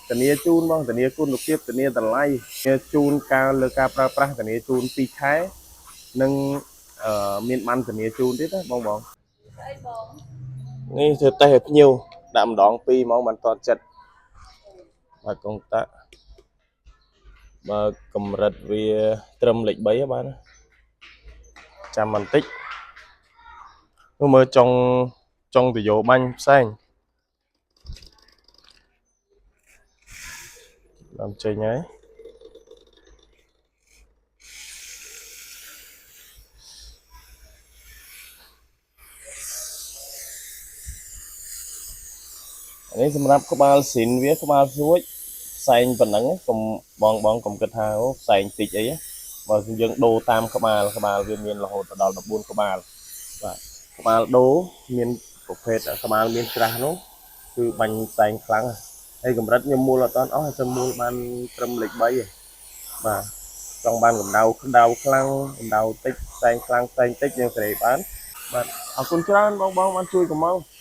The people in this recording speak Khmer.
ធានាជូនបងធានាគុណភាពធានាតម្លៃធានាជូនការលើការប្រើប្រាស់ធានាជូន2ខែនិងអឺមានបានធានាជូនទៀតណាបងបង ស្អីបង នេះធ្វើតេស្តឲ្យភ្ញៀវដាក់ម្ដង2ហ្មងបានតចិត្តបើកុងតាក់បើកម្រិតវាត្រឹមលេខ3ហ៎បាទណាចាំបន្តិចនោះមើលចុងចុងតយោបាញ់ផ្សេងឡើងចេញហើយ នេះសម្រាប់ក្បាលស៊ីនវាក្បាលស្រួចផ្សែងប៉ុណ្ណឹងកុំបងបងកុំគិតថាអូផ្សែងតិចអីបើយើងដូរតាមក្បាលក្បាលវាមានរហូតដល់14ក្បាលបាទក្បាលដូរមានប្រភេទក្បាលមានច្រាស់នោះគឺបាញ់ផ្សែងខ្លាំងហើយកម្រិតខ្ញុំមូលអត់តាន់អស់តែមូលបានត្រឹមលេខ3ឯងបាទចង់បានកម្ដៅក្ដៅខ្លាំងកម្ដៅតិចផ្សែងខ្លាំងផ្សែងតិចយើងសេរីបានបាទអរគុណច្រើនបងបងបានជួយកំង